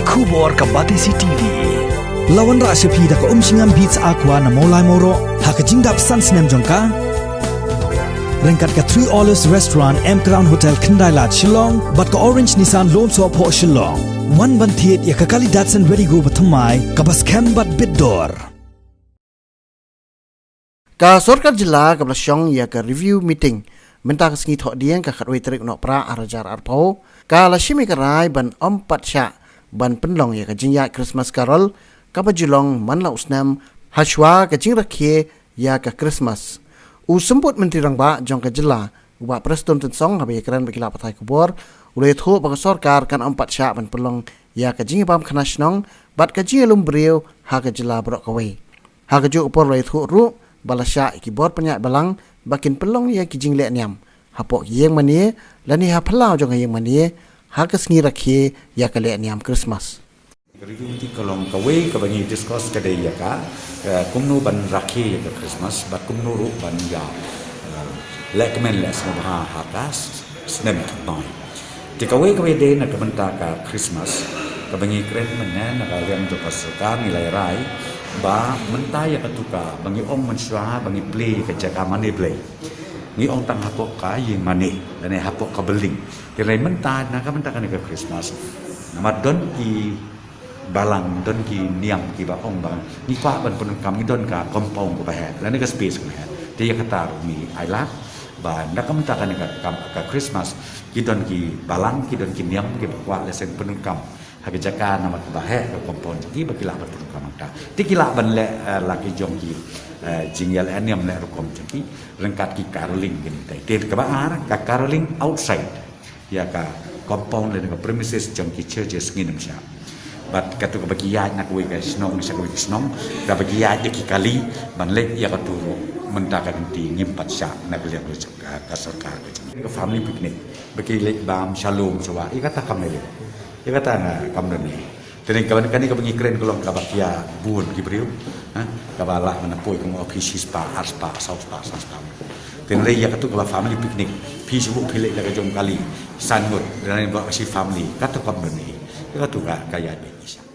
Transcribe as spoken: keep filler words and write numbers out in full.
Khubor ka Batesi T V. La wanrah sha phi da ka Umshngam Beats Aqua na Mawlai Mawroh ha ka jingdap san snem jong ka. Ryngkat ka Three Olives Restaurant, M Crown Hotel, Khyndai Lad, Shillong, bad ka Orange Nissan Lone Soh Phoh, Shillong. Wan ban thied ïa ka kali Datsun Redi-GO bathymmai kaba skhem bad bit dor. Ka sorkar jylla kaba la shong ïa ka review meeting mynta ka sngi Thohdieng ka khatwei tarik u Nohprah arhajar arphew, ka la shim ïa ka rai ban ym pat shah ban pynlong ïa ka jingïaid Christmas Carol kaba ju long man la u snem hashwa ka jingrakhe ïa ka Christmas. U Symbud Myntri Rangbah jong ka jylla, u Bah Prestone Tynsong, haba ïakren bad ki lad pathai khubor, u la ïathuh ba ka sorkar kan ym pat shah ban pynlong ïa ka jingïabam khana shnong bad ka jingïalum briew ha ka jylla baroh kawei. Ha kajuh ka por la ïathuh ruh ba la shah ïa ki bor pynïaid balang ba kin pynlong ïa ki jingleh niam hapoh ki ïing mane lane ha phyllaw jong ka ïing mane ha ka sngi rakhe ïa ka leh niam Christmas. Ka review meeting ka long kawei kaba ngi discuss ka dei ïa ka, eh, kumno ban rakhe ïa ka Christmas bad kumno ruh ban ïa, eh, leh kmen leh sngewbha ha ka s-, snem thymmai. Te kawei kaba ïadei na ka bynta ka Christmas, kaba ngi kren mynne na ka liang jong ka sorkar ngi la rai ba mynta ïa katu kaba ngi ong mynshuwa ba ngi plie ïa ka jaka mane blei, ngi ong tang hapoh ka ïing mane lane hapoh ka building. Te hynrei mynta na ka bynta kane ka Christmas, namar don ki balang, don ki niam kiba ong ba ngi kwah ban pyndonkam, ngi don ka compound kaba heh lane ka space kaba heh. Te ïa kata ruh ngi ailad ba na ka bynta kane ka, ka, ka Christmas ki don ki balang, ki don ki niam kiba kwah leh seng pyndonkam ha ka jaka namar kaba heh ka compound jong ki ba ki lah ban pyndonkam hangta. Te ki lah ban leh, eh, la ki jong ki, eh, jingïaleh niam leh rukom jong ki ryngkat ki caroling ki nangtai. Te kaba ar ka caroling outside ïa ka compound lane ka premises jong ki churches ngin ym shah. Bad katu kaba ki ïaid na kawei ka shnong sha kawei ka shnong, kaba ki ïaid ïa ki kali ban leit ïa katu ruh mynta ka lynti ngim pat shah na ka liang ka, ka sorkar ka jong ka family picnic ba ki leit bam sha lum sha wah, ïa kata kam lei lei. Ïa kata nga kam don ei. Te kane kaba, kane kaba ngi kren ka long kaba khia bun ki briew, ha, kaba lah ban poi kum u phi shispah, arspah, sawspah, sawspah. Te hynrei ïa katu kaba family picnic, phi shu buh phi leit la ka jong kali san ngut, lane ba shi family, katu kam don ei. Ïa katu ka, ka ïaid beit ngi shah.